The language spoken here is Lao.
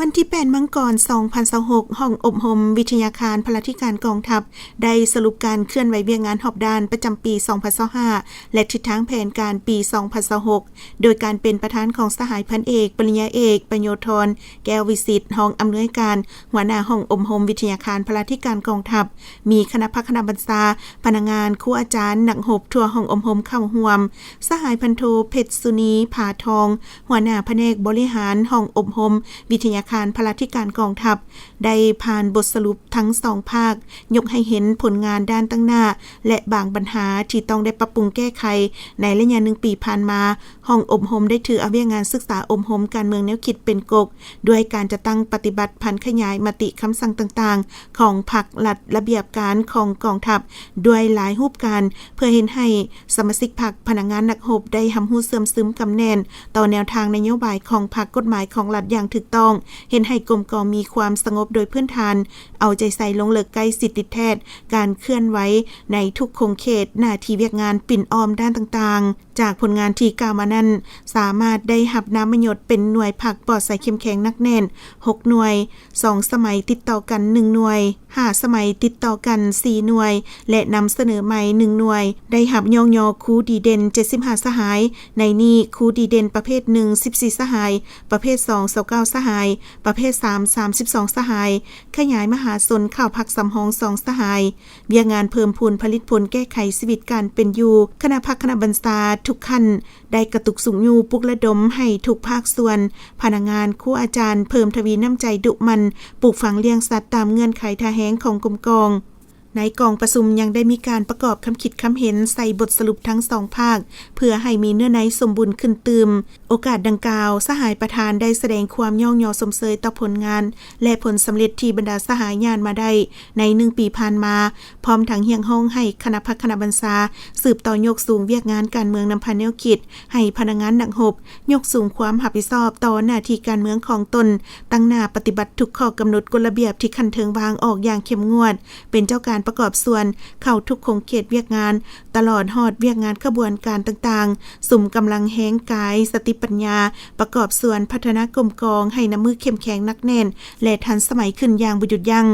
ວັນທີແປດ ມັງກອນ ສອງພັນຊາວຫົກ, ຫ້ອງອົບຮົມວິທະຍາຄານພະລາທິການກອງທັບ ໄດ້ສະຫຼຸບການເຄື່ອນໄຫວວຽກງານຮອບດ້ານປະຈຳປີ ສອງພັນຊາວຫ້າ ແລະ ທິດທາງແຜນການປີ ສອງພັນຊາວຫົກ ໂດຍການເປັນປະທານຂອງສະຫາຍພັນເອກ ປະລິນຍາເອກ ປະໂຍທອນ ແກ້ວວິສິດ ຮອງອຳນວຍການ ຫົວໜ້າຫ້ອງອົບຮົມວິທະຍາຄານພະລາທິການກອງທັບ, ມີຄະນະພັກຄະນະບັນຊາ, ພະນັກງານ, ຄູອາຈານ, ນັກຮົບທົ່ວຫ້ອງອົບຮົມເຂົ້າຮ່ວມ. ສະຫາຍພັນໂທ ເພັດສຸນີ ຜາທອງ ຫົວໜ້າພະແນກບໍລິຫານຫ້ອງອົບຮົມວິທະຍາຄານພະລາທິການກອງທັບ ໄດ້ຜ່ານບົດສະຫຼຸບທັງສອງພາກ, ຍົກໃຫ້ເຫັນຜົນງານດ້ານຕັ້ງໜ້າ ແລະ ບາງບັນຫາທີ່ຕ້ອງໄດ້ປັບປຸງແກ້ໄຂໃນໄລຍະໜຶ່ງປີຜ່ານມາ. ຫ້ອງອົບຮົມໄດ້ຖືເອົາວຽກງານສຶກສາອົບຮົມການເມືອງແນວຄິດເປັນກົກ, ດ້ວຍການຈັດຕັ້ງປະຕິບັດຜັນຂະຫຍາຍມະຕິຄຳສັ່ງຕ່າງໆຂອງພັກ, ລັດ, ລະບຽບການຂອງກອງທັບ ດ້ວຍຫຼາຍຮູບການ ເພື່ອເຮັດໃຫ້ສະມາຊິກພັກ, ພະນັກງານ, ນັກຮົບ ໄດ້ຮັບຮູ້ເຊື່ອມຊຶມກຳແໜ້ນຕໍ່ແນວທາງນະໂຍບາຍຂອງພັກ, ກົດໝາຍຂອງລັດຢ່າງຖືກຕ້ອງ, ເຮັດໃຫ້ກົມກອງມີຄວາມສະຫງົບໂດຍພື້ນຖານ, ເອົາໃຈໃສ່ລົງເລິກ, ໃກ້ຊິດຕິດແທດການເຄື່ອນໄຫວໃນທຸກຂົງເຂດ, ໜ້າທີ່ວຽກງານ, ປິ່ນອ້ອມດ້ານຕ່າງໆ. ຈາກຜົນງານທີ່ກ່າວມານັ້ນ, ສາມາດໄດ້ຮັບນາມມະຍົດເປັນໜ່ວຍພັກປອດໃສເຂັ້ມແຂງໜັກແໜ້ນ ຫົກໜ່ວຍ, ສອງສະໄໝຕິດຕໍ່ກັນ ໜຶ່ງໜ່ວຍ, ຫ້າສະໄໝຕິດຕໍ່ກັນ ສີ່ໜ່ວຍ ແລະ ນຳສະເໜີໃໝ່ ໜຶ່ງໜ່ວຍ. ໄດ້ຮັບຍ້ອງຍໍຄູດີເດັ່ນ ເຈັດສິບຫ້າສະຫາຍ, ໃນນີ້ຄູດີເດັ່ນປະເພດໜຶ່ງ ສິບສີ່ສະຫາຍ, ປະເພດສອງ ຊາວເກົ້າສະຫາຍ, ປະເພດສາມ ສາມສິບສອງສະຫາຍ, ຂະຫຍາຍມະຫາຊົນເຂົ້າພັກສຳຮອງ ສອງສະຫາຍ. ວຽກງານເພີ່ມພູນຜະລິດຜົນແກ້ໄຂຊີວິດການເປັນຢູ່, ຄະນະພັກຄະນະບັນຊາທຸກຂັ້ນ ໄດ້ກະຕຸກຊຸກຍູ້ປຸກລະດົມໃຫ້ທຸກພາກສ່ວນ, ພະນັກງານ, ຄູອາຈານ ເພີ່ມທະວີນ້ຳໃຈດຸໝັ່ນ, ປູກຝັງລ້ຽງສັດຕາມເງື່ອນໄຂທ່າແຮງຂອງກົມກອງ. ໃນກອງປະຊຸມຍັງໄດ້ມີການປະກອບຄຳຄິດຄຳເຫັນໃສ່ບົດສະຫຼຸບທັງສອງພາກ ເພື່ອໃຫ້ມີເນື້ອໃນສົມບູນຂຶ້ນຕື່ມ. ໂອກາດດັ່ງກ່າວ, ສະຫາຍປະທານໄດ້ສະແດງຄວາມຍ້ອງຍໍຊົມເຊີຍຕໍ່ຜົນງານ ແລະ ຜົນສຳເລັດທີ່ບັນດາສະຫາຍຍານມາໄດ້ໃນໜຶ່ງປີຜ່ານມາ, ພ້ອມທັງຮຽກຮ້ອງໃຫ້ຄະນະພັກຄະນະບັນຊາສືບຕໍ່ຍົກສູງວຽກງານການເມືອງນຳພາແນວຄິດ, ໃຫ້ພະນັກງານ, ນັກຮົບ ຍົກສູງຄວາມຮັບຜິດຊອບຕໍ່ໜ້າທີ່ການເມືອງຂອງຕົນ, ຕັ້ງໜ້າປະຕິບັດທຸກຂໍ້ກຳນົດ, ກົດລະບຽບທີ່ຂັ້ນເທິງວາງອອກຢ່າງເຂັ້ມງວດ, ເປັນເຈົ້າການປະກອບສ່ວນເຂົ້າທຸກຂົງເຂດວຽກງານ, ຕະຫຼອດຮອດວຽກງານຂະບວນການຕ່າງໆ, ສຸມກຳລັງແຮງກາຍ, ສະຕິປັນຍາ, ປະກອບສ່ວນພັດທະນາກົມກອງໃຫ້ນັບມື້ເຂັ້ມແຂງໜັກແໜ້ນ ແລະ ທັນສະໄໝຂຶ້ນຢ່າງບໍ່ຢຸດຢັ້ງ.